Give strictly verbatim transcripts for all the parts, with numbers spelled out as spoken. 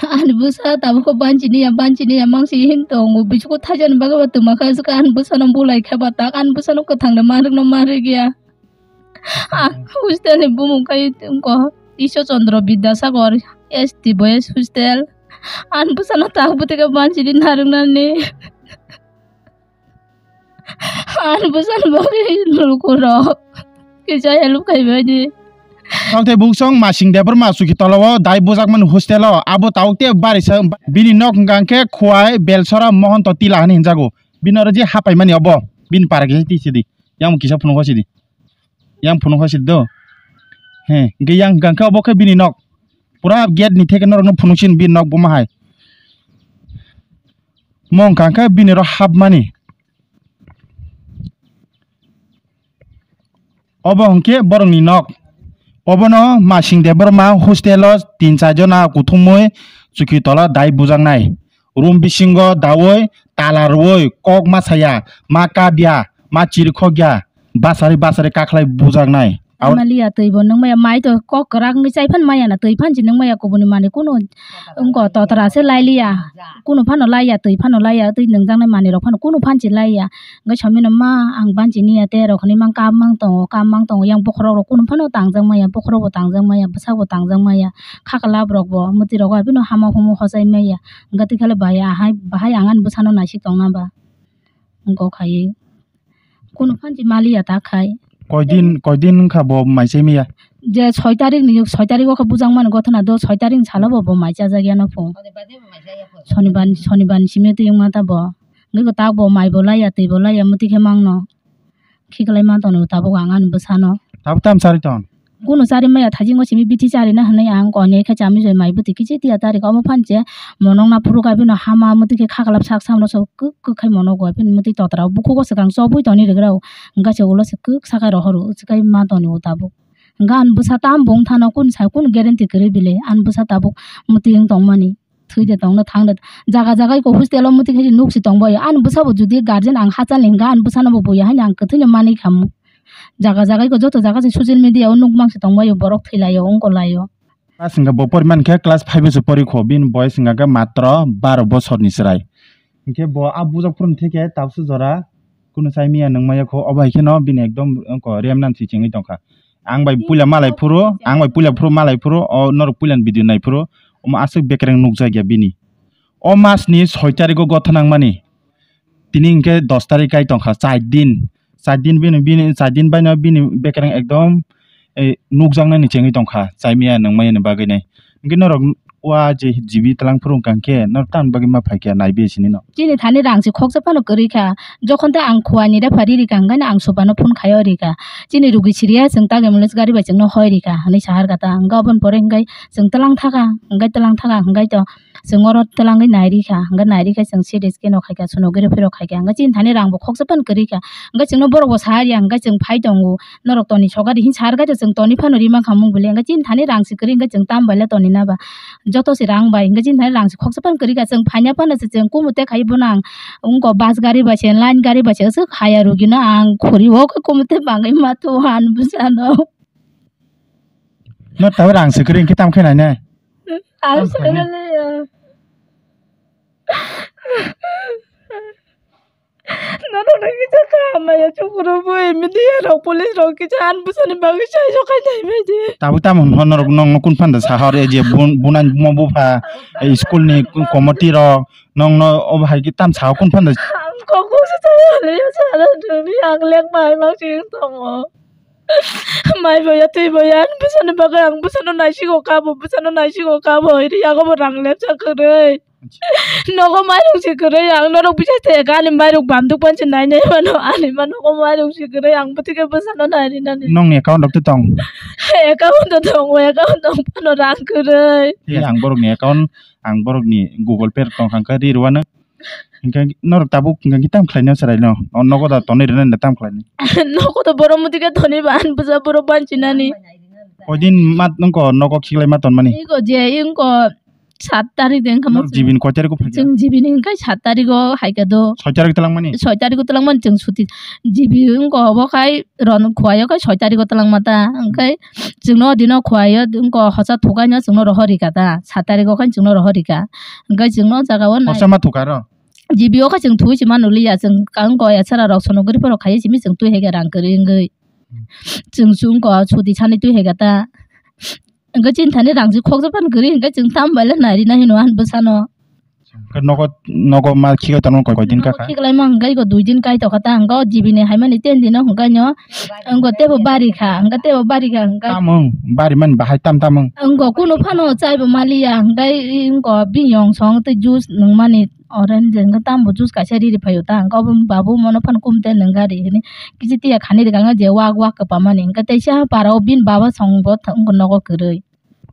Ani bwsa tabuk khe banchini ya, banchini ya mangsi hin tongo. Bichugo thaijani bagwi ba twma kha, swkang ani bwsano bulai kha ba tak, ani bwsano kwthang de manrwkno manrwk ya. Ah, hostel ni bumung khe wngkha Isha Chandra Bidyasagar S T Boys Hostel. Ani bwsano tak bwtwi khe banchini narwknani. Ani bwsano bagwi lukurok kisa help khaibaidi. Tokte bungsong Masing Debbarma Chuki tolao dai bujakmani hostel o abo tabuk te barisa bini nok hwnkha khe Khowai Belsora Mohonto Tila hinwi hinjago. Bini oro je hapaimani obo bini para kisa tisidi. Yang kisa phunukho sidi. Yang phunukho sidi do. He, hwnkhe yang hwnkha khe obo khe bini nok. Pura gate ni theke norokno phunuksin bini nok buma hai. Mo hwnkha khe bini oro hapmani. Obo hwnkhe borokni nok. Obono Masing Debbarma hostel o tin char jona kuthumwi chuki tola dai bujaknai. Room bisingo daui tala rwui kok ma saya, ma kap ya, ma chirikhok ya, basari basari kakhlai bujaknai. Abo Maliya twi bo nung maya, mai to kok kwrak wngwi chai phan maya na, twi phan si nung maya, kubuni manwi kunu wngko totra se lai liya, kunu phano lai ya, twi phano lai ya, twi nungjaknai manwi rok phano kunu phan si lai ya. Wngkhe somino ma ang banchi niya te rok hinwi mang kap mang tongo, kap mang tongo, yang bokhorok rok kunu phano tangjak maya, bokhorok bo tangjak maya, bwsak bo tangjak maya, khaklap rok bo mwtwi rok bo abino hama humu hochai maya. Wngkha twi khale bai ahai, bahai ang ani bwsano naisik tongna ba. Wngkok hai. Kunu phan si maliya ta khai. Koidin, koidin wngkha bo mai chai maya? Je soi tarik ni, soi tarik o khe bujak mani gothona do, soi tarik ni salo bo, bo mai chajak ya no pho. Sonibar, sonibar ni simi twi wngma ta bo. Wngkha tak bo mai bo laiya, twi bo laiya, mwtwi khe mangno. Khiklai ma tono tabuk ang ani bwsano. Tabuk tam chari ton? Kunu chari maya, thajingo simi bithi chari na hinwi ang koni khe chami joi mai bwtwi kichi tiya tarik omo phan che monok na phuru kha bino hama mwtwi khe khaklap sak samno so kwk kwk khai monok bo bini mwtwi totra o bukhugo swkang chobwi toni rwgrao hwnkhe se ulo se kwk sakai rohoro swkai ma toni o tabuk. Hwnkhe ani bwsa tam bo wng thano kunu sai kunu guarantee kwrwi bile ani bwsa tabuk mwtwi wng tongmani. Thwi de tongno thang de. Jaga jaga iko hostel o mwtwi khe nuk si tong baio. Ani bwsabo judi guardian ang hachal ni hwnkha ani bwsano bo buya haino ang kwthwino manwi khamu. Jaga jaga iko joto jaga se social media o nuk mang si tong baio borok thwi laio wngko laio. Class hwnkha bo pori man khe class five o se pori kho bini boyes hwnkha khe matro baro bosor ni chwrai. Hinkhe bo a bujak phuru theke tabsu jora kunu chai maya nung maya kho obo hai kheno bini ekdom wngko remnant si chengwi tongkha. Ang bai puila malai phuru, ang bai puila phuru malai phuru, o norok puila ni video nai phuru, omo aswk bekereng nukjak ya bini. O mas ni soi tarik o gotha nang mani, tini hinkhe dos tarik kai tongkha, char din, char din bini, bini, char din baino bini bekereng ekdom, eh, nukjaknani chengwi tongkha, chai maya nung maya ni bagwi nai. Hinkhe norok wa je G B tlang phuru wngkha hinkhe norok tamni bagwi ma phaikha naibe sini no. Chini thani rang se khoksa phano kwrwi kha. Jokhon tei ang Khowai ni refa riri kha, hwnkhe ang Subano phone khai o ri kha. Chini rugi siriya, chwng tak ambulance gari bai chwngno hoi ri kha, hwnwi sahar kha ta. Hwnkhe oboni pore hwnkhe chwng twlang thaka, hwnkhe twlang thaka, hwnkhe to chwng oro twlangwi nai ri kha, hwnkhe nai ri khe chwng C T scan rok khai kha, sonography rok khai kha. Hwnkhe chini thani rang bo khoksa phano kwrwi kha. Hwnkhe chwngno borok bo sahar ya, hwnkhe chwng phai tongo. Norok toni sokari hin sahar kha to chwng toni phano ri mankha mung bwle. Hwnkhe chini thani rang se kwrwi, hwnkhe chwng tam bai le toni na ba? Joto se rang bai, hwnkhe chini thani rang se khoksa phano kwrwi kha, chwng phaina phano se chwng kumu te khai bono ang wngko bus gari bai se, line gari bai se, aswk haya rugi no ang khori o khe kumu te bangwi ma tu han bwsano. No tabuk rang se kwrwi hwnkhe tam khe nai ne? Ang Tam khe nai ne? Sana le ya. Nono no kisa kaham maya chukuru bui media rok police rok kisa an bwsani bagwi sai sokai nai bai di. Tabuk tamo hwn norok nokno kun phanda sahar e je bun-, bunai buma bupha, e school ni committee rok nokno obo hai khe tam sao kun phanda. Ang kok kok se sai hale ya sana duni ang lek mai mang sing tongo. Mai boya twi boya an bwsani bagwi ang bwsano naisigo kabo bwsano naisigo kabo hiri yago bo rang lepsa kwrwi. Nogo mairung se kwrwi ang norok bisa se ani mairung banduk pan se nai nai mano ani ma nogo mairung se kwrwi ang bwtwi khe bwsano nai ri nani. Nongni account rok to tong? Account to tongo, account tong phano rang kwrwi. Tei ang borokni account, ang borokni Google Pay rok tong kha khe ri rwano. Hinkhe norok tabuk hinkhe tam khlaino chwraino? O nogo da tonwi rwna tam khlaino? Nogo da borok muti khe tonwi ba ani bwsa borok banchi nani. Koidin ma nongko nogo khiklai ma tonmani? Iko je ingko sat tarik de wngkha mo. Nor G B ni koi tarik o phaikha? Chwng G B ni hwnkhe sat tarik o haikha do. Soi tarik twlangmani? Soi tarik o twlangmani chwng suti. G B wngkha obo khai ron khuaio khai soi tarik o twlangma ta. Hwnkhe chwngno o dino khuaio wngkha hosa thukaino chwngno rohorikha ta. Sat tarik o khai chwngno rohorikha. Hwnkhe chwngno o jaga o nai. Hosa ma thuka aro? G B o khe chwng thwi se manu liya, chwng kang go ya sara rok sono guri phano khai simi chwng twi hai khe rang kwrwi wngwi. Hmm. Chwng chwng go sudi sani twi hai khe ta. Hwnkhe chini thani rang se khoksa phano kwrwi hwnkhe chwng tam bai le nai rina hino ani bwsano. Hwnkhe nogo, nogo ma khikhe tongma koi, koi din kha kha? Khiklai ma hwnkhe go dui din kai tokha ta, hwnkhe o G B ni hai mani ten dino hwnkhe no, wngkha teibo bari kha, hwnkhe teibo bari kha, hwnkhe. Tamung, bari mani bahai tam tamung. Wngkha kunu phano chaibo maliya, hwnkhe wngkha bini yong song tei juice nungmani. Orange hwnkhe tambo juice kaisa riri phaio ta, hwnkhe obo babu mono phano kumte nung gari hwnwi kisi tiya khani rwkha je wak wak kwpamani, hwnkhe teisa para o bini baba songbo th-, wngkha nogo kwrwi.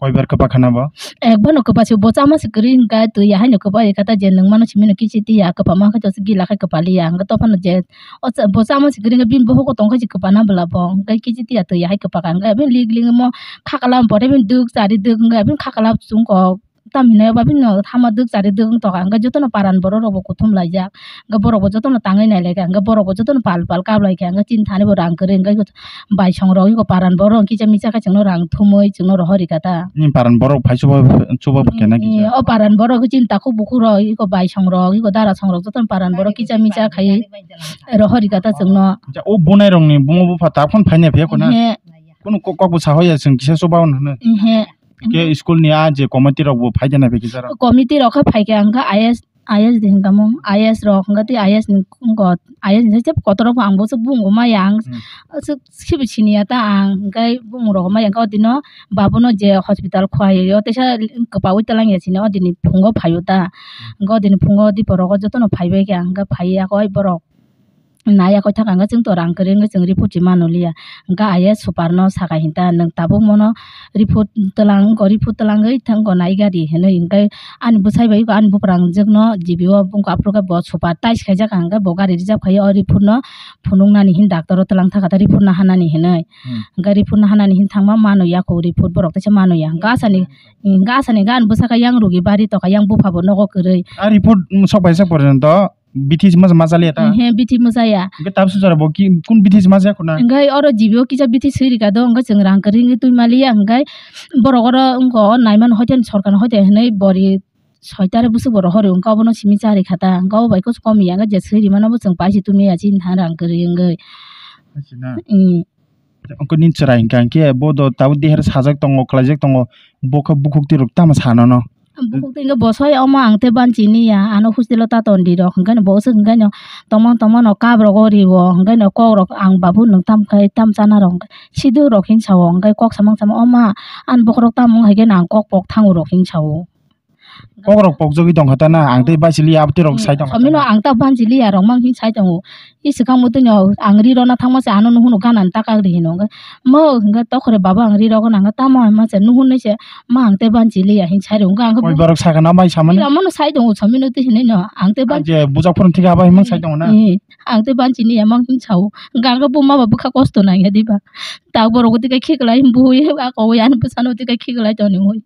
Koibar kwpa khana bo? Ekbar no kwpa se, bo chama se kwrwi hwnkhe twi ya haino kwpa ya khe ta je nung mano simi no kisi tiya kwpama khe to gila khe kwpa liya, hwnkhe to phano je o cha-, bo chama se kwrwi hwnkhe bini bohogo tong khe se kwpa na bwla bo, hwnkhe kisi tiya twi ya hai kwpa kha, hwnkhe bini lig lig mo khakala pore bini duk chari duk hwnkhe bini khakala chwng kok. Tam hinai ba bini no hama duk chari duk wng tokha, hwnkhe jotono paran borok rok bo kuthum laijak, hwnkhe borok bo jotono tangwi nai laikha, hwnkhe borok bo jotono pal pal kap laikha, hwnkhe chini thani bo rang kwrwi, hwnkhe baisong rok eko paran borok kisa misa khe chwngno rang thumwi chwngno rohor rikha ta. Nini paran borok phai chuba, chuba khe na kisa? O paran borok chini takhuk bukhuk rok eko baisong rok eko dara song rok jotono paran borok kisa misa khai rohor rikha ta chwngno. O bunai rok ni bumo bupha ta phone phainai phiya khuna? He. Kunu kok, kok bo sahoya chwng kisa chuba hwnwi. He. Khe school ni a je committee rok bo phai de na bikisa rok? Committee rok khe phai khe ang khe I A S, I A S de hwnka mung, I A S rok hwnka tei I A S ni wngkha, I A S ni sai kotor rok ang bo se bung bo maya ang. Hmm. Aswk sibo siniya ta ang hwnkhe bung rok maya ang o dino babu no je hospital khwlai o teisa kwpaui twlang ya sini o dini phungo phaio ta. Hmm. Hwnkhe o dini phungo dipor rogo jotono phai bai khe ang hwnkhe phai ya khe borok. Naiya koi thaka hwnkhe chwng to rang kwrwi wngwi chwng report se mano liya. Hwnkhe I A S super no saka hinta nwng tabuk mono report twlang wngkha, report twlangwi thangkha nai gari hinwi hwnkhe ani bwsai bai ani buphrangjwk no G B o wngkha aphuru khe bo super tais khaijak hwnkhe bo gari reserve khai o report no phunuknani hin doctor o twlang thaka ta report no hanani hinwi. Hmm. Hwnkhe report no hanani hin thangma mano ya kho report borok teisa mano ya hwnkhe asani, hwnkhe asani hwnkhe ani bwsakhe yang rugi bari tokha yang bupha bo nogo kwrwi. A report, mm, sok bai sak porjonto. Bithi se masa masa liya ta? He, bithi masa ya. Hwnkhe tabuk sujara bo ki, kun bithi se masa khuna? Hwnkhe oro G B o kisa bithi swi rika do, hwnkhe chwng rang kwrwi wngwi twi maliya, hwnkhe borok oro wngkha o naimano hoite sorkar hoite hinwi bori soitare bwswk bo rohor ri, hwnkhe obono simi cha rikha ta, hwnkhe obo bai kusu kom ya, hwnkhe je swi rimano bo chwng paisi tumi ya chini tha rang kwrwi wngwi. Paisi na? Hmm. Hwnkhe nini chwrai hwnkha hwnkhe bo do tabuk deher sajak tongo, kwlaijak tongo, bo khe bukhuk twi rok tamo sa nono? Bukhuk twi hwnkhe bo soi omo ang tei banchi niya, ano hostel o ta tondi rok hwnkhe no bo swk hwnkhe no tongmang tongmang no kap rok o rio hwnkhe no kok rok ang babu nwng tam khai tam chana rok hwnkhe siduk rok hin sao hwnkhe kok samang samang oma ani bokhorok tamo wng hai khe no ang kok pok thango rok hin sao. Kok rok pokjagwi tongkha ta na, ang tei bachiliya, abtwi rok sai tongkha ta na. Somino ang ta banchiliya rok mang hin sai tongo. I swkang bo twino ang ri rona thangma se ano nuhunu gana ni ta kagri hino. Mo hwnkhe tokhore baba ang ri rogna hwnkhe tamo hai ma se nuhunwi se ma ang tei banchiliya hin sai rw. Hwnkhe ang khe koi borok sakha na bai samani? Amo no sai tongo somino twi hinwi no ang tei ban- je bujak phuru thik aba himang sai tongo na? Eh, ang tei banchiliya mang hin sao. Hwnkhe ang khe bo ma ba bwkha kosto nangya diba. Tak borok bo twi khe khiklai bui a kowoi ani bwsano twi khe khiklai toni oi.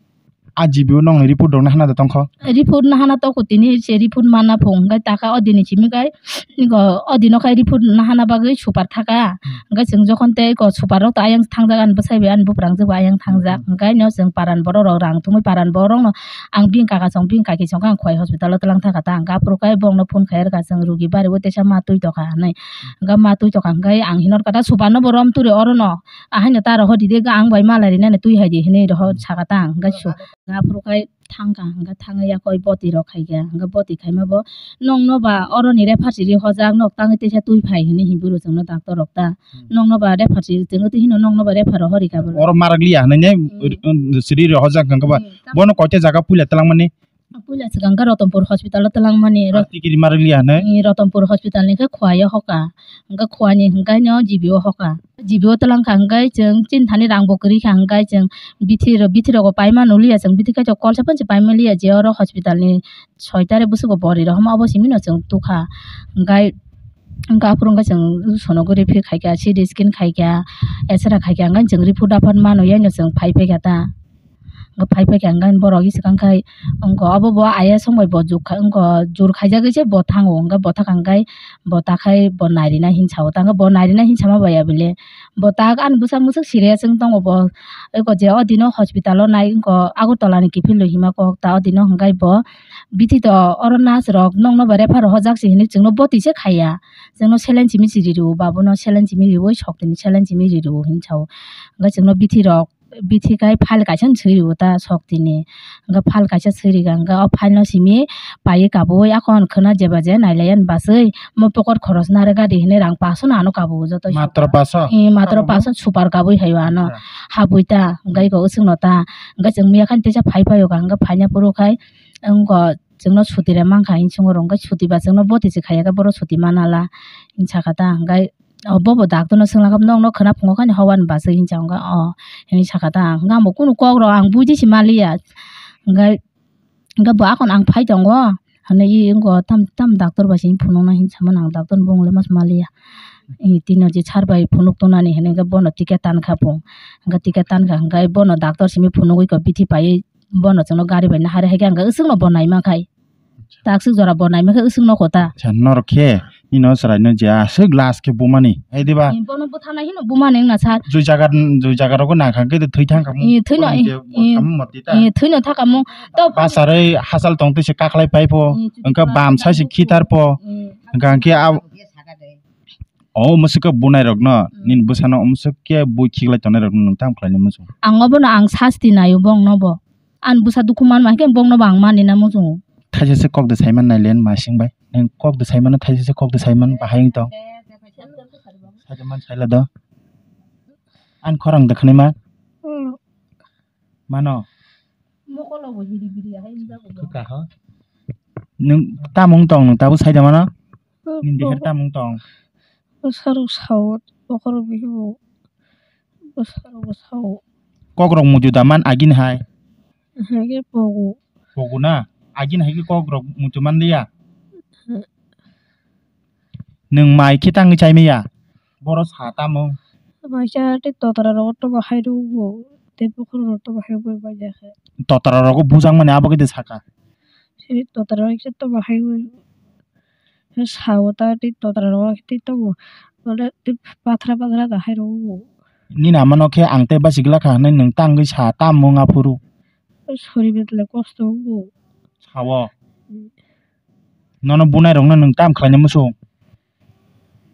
A G B o nongni report rok no hana da tongkho? Report no hana toko tini se report mana phung hwnkhe taka o dini simi kai o dino khai report no hana bagwi super thaka. Hmm. Hwnkhe chwng jokhon tei ko super rok to ayang thangjak ani bwsai bai ani buphrangjak bai ayang thangjak. Hmm. Hwnkhe no chwng paran borok rok rang thumwi paran borok no ang bini kaka song bini kaki song khe ang khowai hospital o twlang thaka ta hwnkhe aphuru khe borok no phone khai rwkha chwng rugi bari o teisa ma twi tokha hinwi. Hmm. Hwnkhe ma twi tokha hwnkhe ang hinor kha ta super no bo rom turi oro no. Ahaino ta rohor ride, ang bai malai rinani twi hai di hinwi rohor saka ta ang, hwnkhe su-, aphuru khai thangkha, hwnkhe thangwi yakoi boti rok khaikha, hwnkhe boti khaima bo, "Nokno ba oroni referee ri hojak, nok tangwi teisa twi phai," hinwi himwi rw chwngno doctor rok ta. Hmm. "Nokno ba referee," chwngno twi hino, "Nokno ba referee rohor rikha bo." Oro marak liya hinwi ne, hmm, siri rohor jak hwnkhe ba. Hmm. Bono koita jaga puila twlangmani? Puila swkang khe Rotonpur hospital o twlangmani, Rot-, ah, tikiri marwk liya hinwi? Ni Rotonpur hospital ni khe Khowai o hoka, hwnkhe Khowai ni hwnkhe no G B o hoka. G B o twlang kha hwnkhe chwng chini thani rang bo kwrwi kha hwnkhe chwng bithi rok, bithi rok bo paima nw liya chwng, bithi kaitor kolsa phano se paima liya je oro hospital ni soi tarik bwswk bo bori rok hwnma obo simi no chwng tukha. Hwnkhe hwnkhe aphuru hwnkhe chwng sonography khaikha, C T scan khaikha, X-ray khaikha hwnkhe chwng report aphano mano yaino chwng phai phaikha ta. Phai phai khe hwnkhai borok swkang khai wngkha obo bo ayang song bai bo jur khaijagwi se bo thango, hwnkhai bo thang kha hwnkhai bo takhai bo nairina hinwi sa-o, ta hwnkhai bo nairina hinwi sama bai ya bile. Bo tak ani bwsa mwswk serious wng tongo bo, eko je o dino hospital o nai wngkha Agartala ni kiphilwi hima kok ta, o dino hwnkhai bo bithi to oro nurse rok nokno bo refer hojak se hinwi chwngno boti se khaiya, chwngno saline simi se ri rwo, babono saline simi riwi sok tini saline simi ri rwo hinwi sa-o, hwnkhai chwngno bithi rok. Bithi khai file kaisa no swi rwo ta sok tini. Hwnkhai file kaisa swi rikha, hwnkhai o file no simi paiwi kabui, akhon khwna jeba je nailaiya ni baswi, mo pocket khoros narwkha di hinwi rang paso no ano kabui joto. Matro paso? Eh, matro paso super kabui hai o ano. Acha. Habui ta, hwnkhai ko usuk no ta. Hwnkhai chwng miya khan teisa phai phai o ka, hwnkhai phaina phuru khai, wngkha chwngno suti rw mankha hinwi swngo rw, hwnkhai suti ba chwngno boti se khaiya khe borok suti mana la hinwi sakha ta, hwnkhai. O bobo doctor no swngla khe, "Nokno khwna phungo khe ani hobani bachwi?" hinwi sa wngkha. "O," hinwi sakha ta. Hwnkhai ang bo kunu kok rok ang buji se maliya. Hwnkhai, hwnkhai bo akhon ang phai tongo hinwi wngkha, tam, tam doctor bai se hinwi phunukna hinwi samani ang doctor ni bumung le mas maliya. Tini je sir bai phunuk tongnani hinwi hwnkhai bono ticket tankha bo. Hwnkhai ticket tankha hwnkhai bono doctor simi phunugwi kok bithi paiwi bono chwngno gari bai nahar hai khe hwnkhai usukno bo naima khai. Takswk jora bo naima khe usuk nokho ta. Acha, norok khe nini o chwraino je aswk last khe bumani, hai diba? Eh, bono bwtharnai hino bumani wngna sir. Jui jaga, jui jaga rogo nangkha khe thwi thangkha mung. Eh, thwino, Bono je eh, eh, samung mati ta. Eh, thwino thaka mung. To bacharwi hachal tong twi se kaklai pai pho. Eh, wngkha bam sai se khitar pho. Eh. Wngkha khe a, o mwswk khe bunai rokno, hmm, nini bwsano o mwswk khe bui khiklai tongnai rokno nwng tamo khlainai muchung? Ang obono ang sasti naio bongno bo. Ani bwsa dukhu manma khe bongno bo ang mani na muchungo. Thaisa se kok de saiman nai len masing bai. Nang kok de saiman, thaisa se kok de saiman bahai wng tong. Saida man saila do. Ani khorang de khani ma. Hmm. Mano. Mokolo bo hiri biri hai wng jago. Kaka ho. Nung tamung tong nung tabu saida mano. Hmm. Nini deher tamung tong. Bwsarok sao, bokhorok bihibo, bwsarok bo sao. Kokrok muitu da man agini hai? Hwnkhe pogo. Pogo na? Agini hai khe kokrok muitu man liya? Hmm. Nwng mai khe tangwi chai manya? Boro sa tamo? Mai cha tei totra rogo tobo hai rwgo, tei bokhorok rok tobo hai rwgo bai ya khe. Totra rogo bujak mani abo khe de saka? Sini totra rok khe tobo hai rwgo. Sao ta tei totra rok tei tongo. Mane tei pathra pathra da hai rw o. Nini ama no khe ang tei basi glak kha hinui nwng tangwi sa ta mung aphuru. Sori betle kosto wngo. Sao. Hmm. Nono bunai rokno nwng tam khlaina muchung?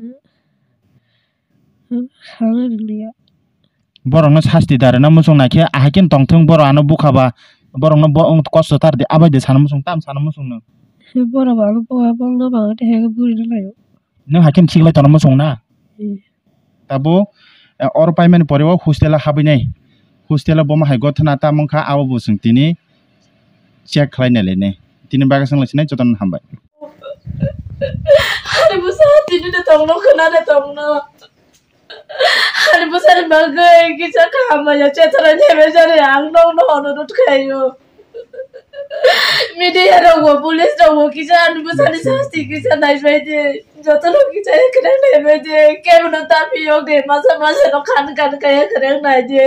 Hmm. Hmm, sana rwliya. Borokno sasti da rwna muchung naikhe, ahai khe tongthung, borok ano bukha ba, borokno bo wng kosto tar di, abai de sana muchung, tam sana muchung nwng. He borok ano bukha, bongno bang tei he buri rwlaio. Nwng hai khe khiklai tongna muchung na? Hmm. Tabuk, eh, oro paimani pore o hostel o habwi nai. Hostel o bomo hai gothana tamo wngkha, abo bo chwng tini check khlai nai lai nai. Tini bagwi chwng lai sinai jotono hambai. Ani bwsa tini de tongno khna de tongno. Ani bwsani bagwi kisa kaham manya chethara nebe jani ang nokno onurut khaio. Media rok bo, police rok bo kisa ani bwsani sasti kisa naibai de. Jotono kisa ekre naibai de. Kebono tapi yok de, masa masa no khan khan kaya kre nai de.